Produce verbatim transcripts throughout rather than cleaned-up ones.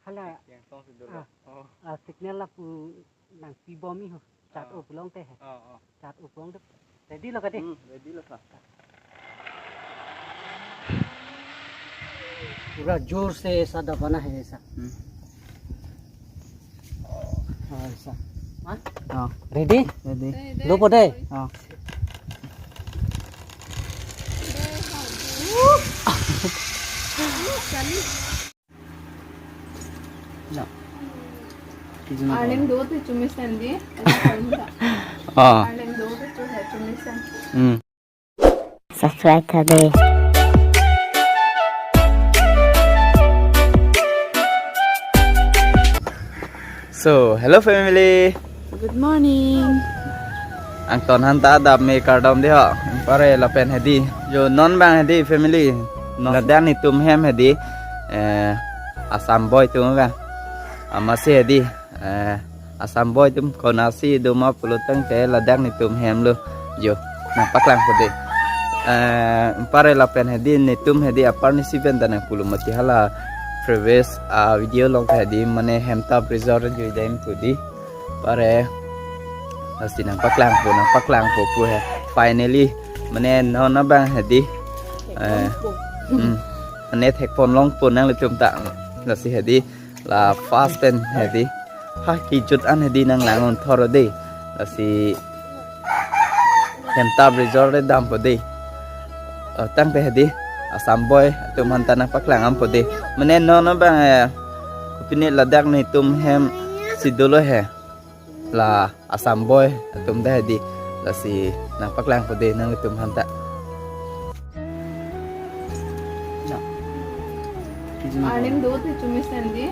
Hala, yang tong situ. Ah. Oh. Ah, signal lapu nangpibom-i ho. Chat, ah, o pulote he. Oh, oh. Chat o pulote. Ready lo kade? Hmm, ready lo, sir. Pura jor se sa daba na he sa. Hmm. Oh, sa. Ha? Oh. Ready? Ready. Lo po de. Oh. No. Arleng do te chumesen di. Oh. Arleng do te chu he chumesen. Hmm. Subscribe kade. So, hello family. Good morning. Angton aphan ta adap me kardom dei ho. Pare lapen hedi. Jo non abang hedi family. Non ladak netum hem hedi. Eh, Assam boy atum abang. Amatsi hedi. Eh, Assam boy atum konatsi doma pulo tangte ladak netum hem lo. Jo, nangpaklang po dei. Eh, pare lapen hedi netum hedi apar nisi pen ta nangpulo mati hala previous, ah, video along hedi mane Hemtab Resort jui dam pu dei. Pare lasi nangpaklang po, nangpaklang po pu he. Finally, mane non abang hedi. Eh, hmm, mane thekpon longpo nanglitum ta. Lasi hedi la first pen hedi. Ha kejut an hedi nanglang-un thor dei. Lasi Hemtab Resort le dampo dei. Oh, tangte hedi Assam boy atum aphan ta nangpaklang dampo dei. Mane non abang, eh, kopine ladak netum hem si dolo he. La Assam boy atum ta hedi. Lasi nangpaklang po dei nanglitum aphan ta. Arleng do te chumesen di.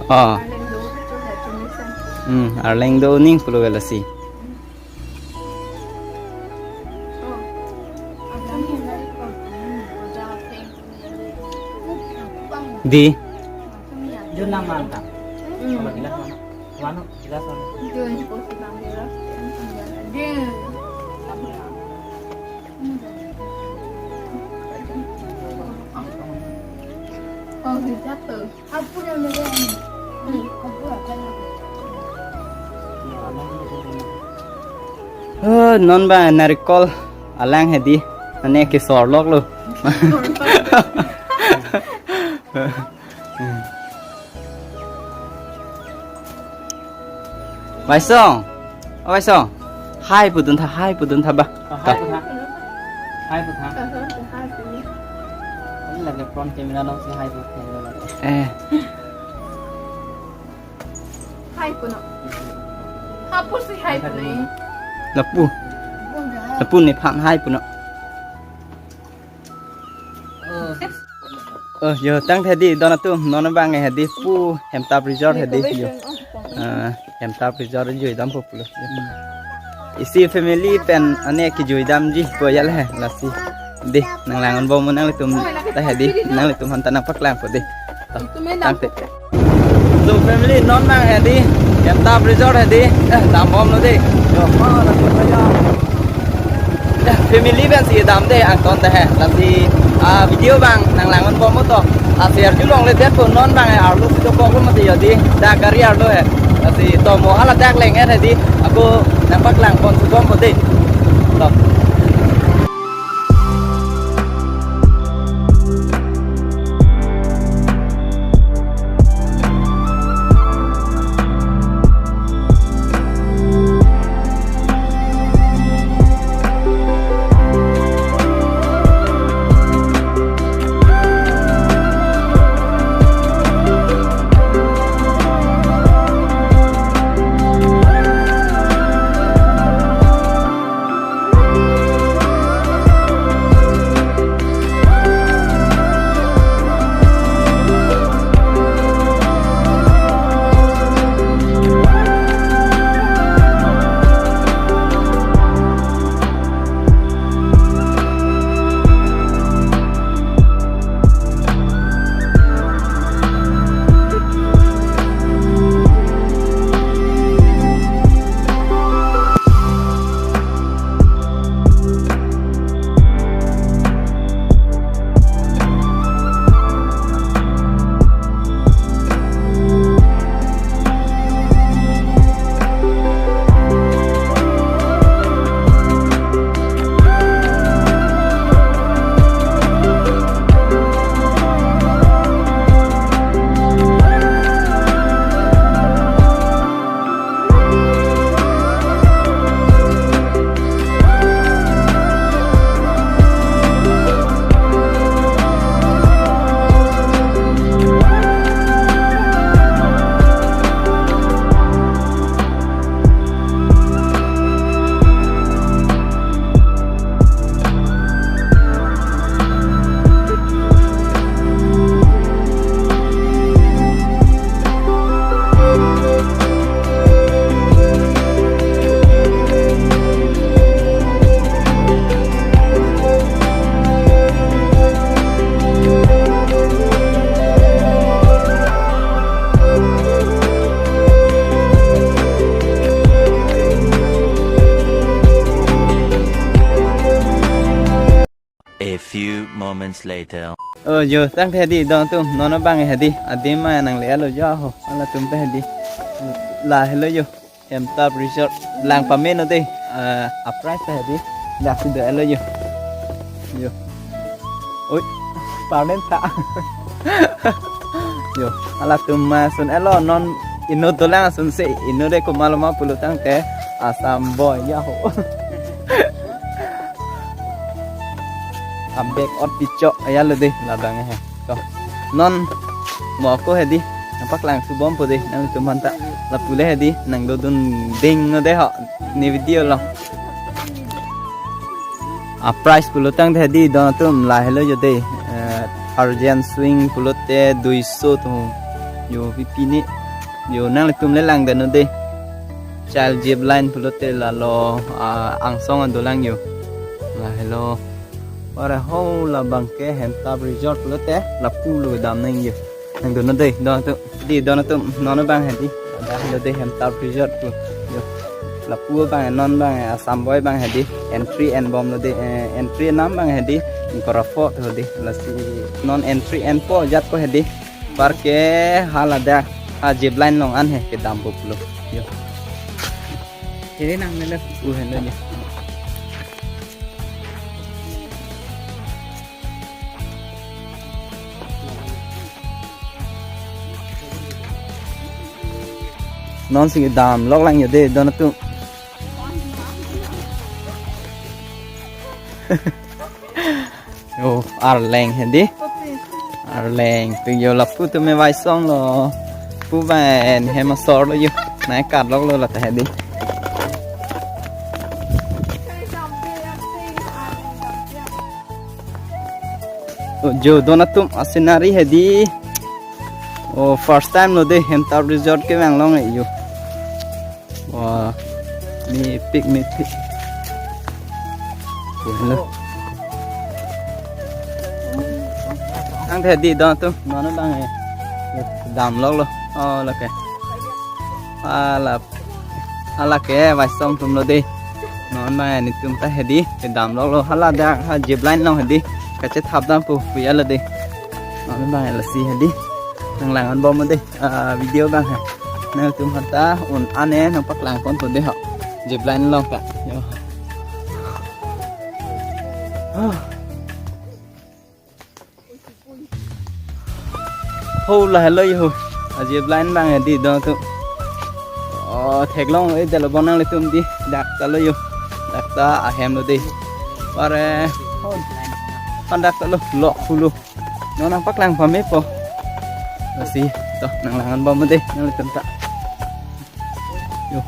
Oh. Arleng do te chu he chumesen. Hmm, arleng do ning pulo lasi. Di. Jun nang mantap. Hmm. Kalau jelas mana? Wano, jelas mana? Jun, kursi bang jelas. Jun. Oh, jatuh. Eh, non abang narikol alang hedi, mane kesor lok lo. Vaisong, oh, Vaisong, hai pudun tha, hai pudun tha ba. Oh, hai pu tha. Hai pu tha. Ini lagi front camera nong si hai pu tha. Eh. Hai punon. Hapu si hai punon. Lapu. Lapu nephan hai punon. Oh, jo, tangte hedi don atum, non abang hedi pu Hemtab Resort hedi jo. Ah, Hemtab Resort jui dampo pulo. Isi family pen ane kejui damji po ya le lasi. Dei, nanglang-un bom nanglitum ta hedi, nanglitum aphan ta nangpaklang po dei. To, tangte. So family non abang hedi, Hemtab Resort hedi, eh, dambom lo dei. Jo, ma la ko ya. Eh, family pen si dam dei angton dei he. Lasi, ah, video abang nanglang-un bom to. Ah, share ju longledetpo non abang he arlo si dokok lo mati jo dei. Dak gari arlo he. Lasi to mo hala dak leng-et hedi. Ako nangpaklang pon su bom po dei. To. moments later. Oh, yo, tangte hedi, don atum, non abang hedi, adim ma nangle-lo jo ho, halatum ta hedi. La helo yo, Hemtap Resort, lang pame non de, eh, a price ta hedi, laksi do-lo yo. Yo. Oi, pardon ta. Yo, halatum ma ason-lo non inut dolang ason si, inut de komatlo ma pulo tangte, Assam boy ya ho. Ambek ot pichok ya lo de labang he. To. Non mo ako hedi. Nangpaklang subom po de nangtum aphanta. Lapu le hedi nangdodun ding non de ho. Ne video lo. A price pulo tangte hedi don atum la helo yo de. Eh, Tarzan swing pulote duiso to. Yo pipi ni. Yo nanglitum le langdun non de. Child zip line pulote lalo, ah, angsong an dolang yo. La helo. Ora ho labang ke Hemtap Resort pulote lapu lo dam nang yo. Nangdun non de, don atum, di don atum, non abang hedi. La helo de Hemtap Resort pu. Yo. Lapu abang, non abang, Assam boy abang hedi. Entry en bom lo de, eh, entry nam abang hedi. Ingkoi ra pho to hedi. Lasi non entry en po jat ko hedi. Parke haladak, ah, zip line along an he kedam po pulo. Yo. Hedi nang nelo. Uh, helo ni. Non si kedam lok lang yo de don atum. Yo, arleng hedi. Arleng, tu yo lapu tu me vaisong lo. Pu ben hem asor lo yo. Nai kat lok lo la ta hedi. Oh, yo don atum a scenery hedi. Oh, first time lo de Hemtap Resort kevang along yo. Wah, mepik, mepik. Hello. Tangte hedi don atum, non abang he. Dam lok lo. Oh, lake. Ala, ala ke, vaisong atum lo de. Non abang netum ta hedi, kedam lok lo. Haladak, ha zip line along hedi. Kachethap dam po, puya lo de. Non abang lasi hedi. Nanglang an bom de. Ah, video abang he. Nangtum aphanta un-an ne nangpaklang pon pon de ho. Zip line along ta. Yo. Ah. Ho la helo yo. A zip line abang hedi don atum. Oh, theklong e delo bon nanglitum di. Dak ta lo yo. Dak ta ahem lo de. Pare. Pan dak ta lo. Lok pulo. Non nangpaklang pame po. Lasi, to, nanglang an bom de, nanglitum ta. Yo.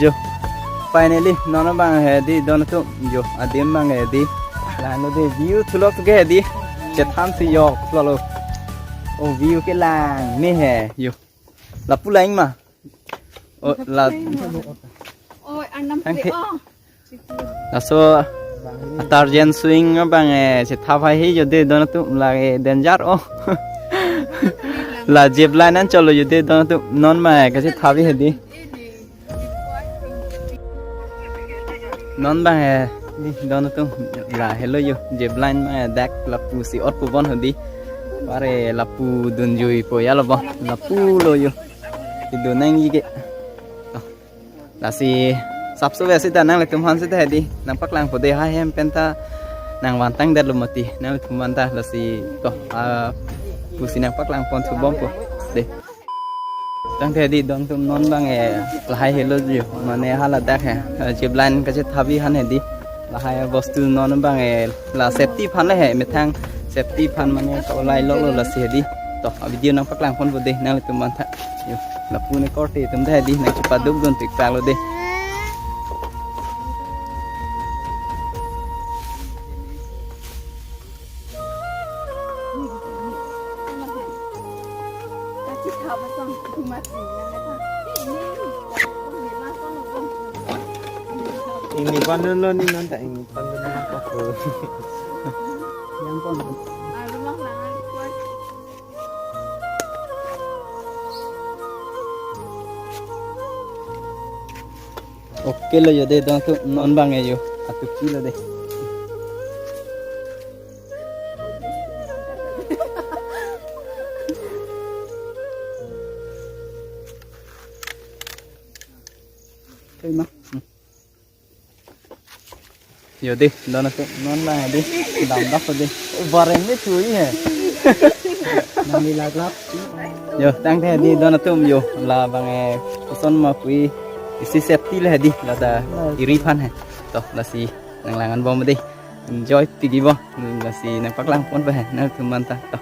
Yo. Finally, non abang hedi, don atum. Yo, adim abang hedi. Lang lo de view thulok ke hedi. Chetham si yok lo lo. Oh, view kelang me he. Yo. Lapu lang ma. Oh, la. Oh, anam. Thank you. Oh. Laso Tarzan swing abang, eh, chethap hai he yo de don atum, lake danger oh. La zip line an cholo yo de don atum, non ma, eh, kachethap he hedi. Non abang he, di don atum, la helo yo, zip line ma, eh, dak lapu si ot pu bon hedi. Pare lapu dunjui po ya lo bon, lapu lo yo. Idun nangji ke. Oh. Lasi sapso ve seta nanglitum aphan seta hedi nangpaklang po de, ha hem pen ta nangvantang det lo mati nanglitum aphanta, lasi to, ah, pusi nangpaklang pon subom po de. Tangte hedi don atum non abang, eh, lahai helo yo, mane haladak he, eh, zip line kachethap han hedi. Lahai bostu non abang, eh, la safety aphan le he, methang safety aphan mane ka-olai lok lo lasi hedi. To, a video nangpaklang pon po de nanglitum aphanta. Yo, lapu ne korte atum ta hedi, nangchepaduk dun tik tak lo de. Ingni pandun lo ni non ta, ingni pandun lo ko. Yang pon. Okay lo yo dei, don atum, non bang e yo. Atup-i lo dei. Kai ma. Hmm. Yo dei, don atum, non bang e dei. Damdak dei. Bareng ni chui he. Nang ni laklak. Yo, tangte dei don atum yo. Labang e, koson ma pu-i, isi safety le dei. Lata iri aphan he. To, lasi nanglang-an bom dei. Enjoy tiki bom. Lasi nangpaklang pon pa he. Nangtum anta. To.